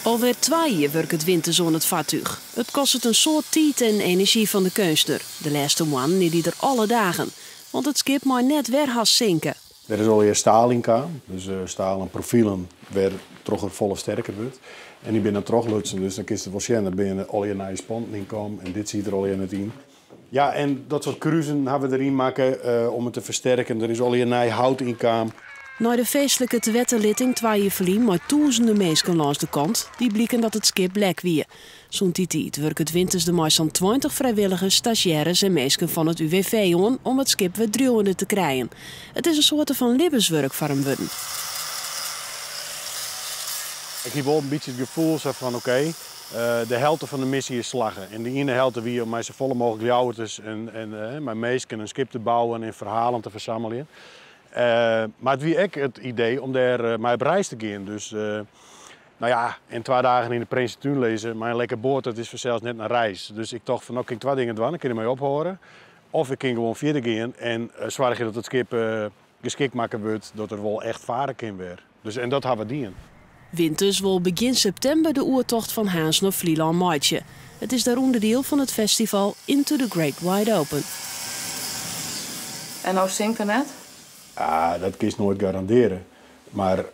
Alwer 2 jier wurket Winters oan it fartúch. It kostet in soad tiid en enerzjy fan de keunstner. De lêste moannen is hy der alle dagen. Want it skip mei net wer hast sinke. Der is allegear staal yn kaam, dus stalen profilen wêrtroch't er folle sterker wurdt. En dy binne dan trochlutsen, dus dan kinst it wol sjen. Der binne allegear nije spanten yn kaam en dit sit der allegear net yn. Ja, en dat soart krusen hawwe we deryn makke om it te fersterken. Der is allegear nij hout yn kaam. Nei de feestlike tewetterlitting 2 jier ferlyn mei tûzenen minsken lâns de kant die bliken dat it skip lek wie. Sûnt dy tiid wurket Winters der mei sa'n 20 frijwilligers, stazjêres en minsken fan it UWV oan om it skip wer driuwende te krijen. It is in soarte fan libbenswurk foar him wurden. Ik hie wol in bytsje it gefoel sa fan oké, de helte fan de missy is slagge. En de iene helte wie om mei safolle mooglik Ljouwerters en mei minsken in skip te bouwen en ferhalen te fersammeljen. Mar it wie ek it idee om dêr mei op reis te gean. Dus no ja, en 2 dagen yn de Prinsetún lizze mei in lekke boat, dat is fansels net in reis. Dus ik tocht fan, no kin ik twa dingen dwaan. Ik kin dermei ophâlde. Of ik kin gewoan fierder gean en soargje dat it skip geskikt makke wurdt, dat er wol echt farre kin wer. Dus, en dat hawwe we dien. Winters wol begjin septimber de oertocht fan Harns nei Flylân meitsje. It is dêr ûnderdiel fan it festival Into the Great Wide Open. En no sinkt er net? Ah, dat kinst noait garandearje. Mar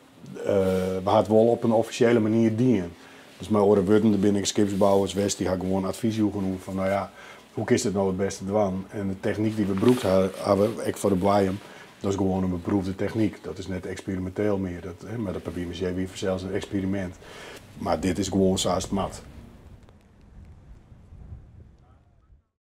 we hawwe it wol op in offisjele manier dien. Dus mei oare wurden, der binne skipsbouwers west dy hawwe gewoan advys jûn fan, no ja, hoe kinst it no it bêste dwaan? En de technyk dy't we brûkt hawwe, ek foar de boaiem, dat is gewoan in beproefde technyk. Dat is net eksperiminteel mear. Dat, hè, mar de papier-maché wie fansels in eksperimint. Mar dit is gewoan sa't it moat.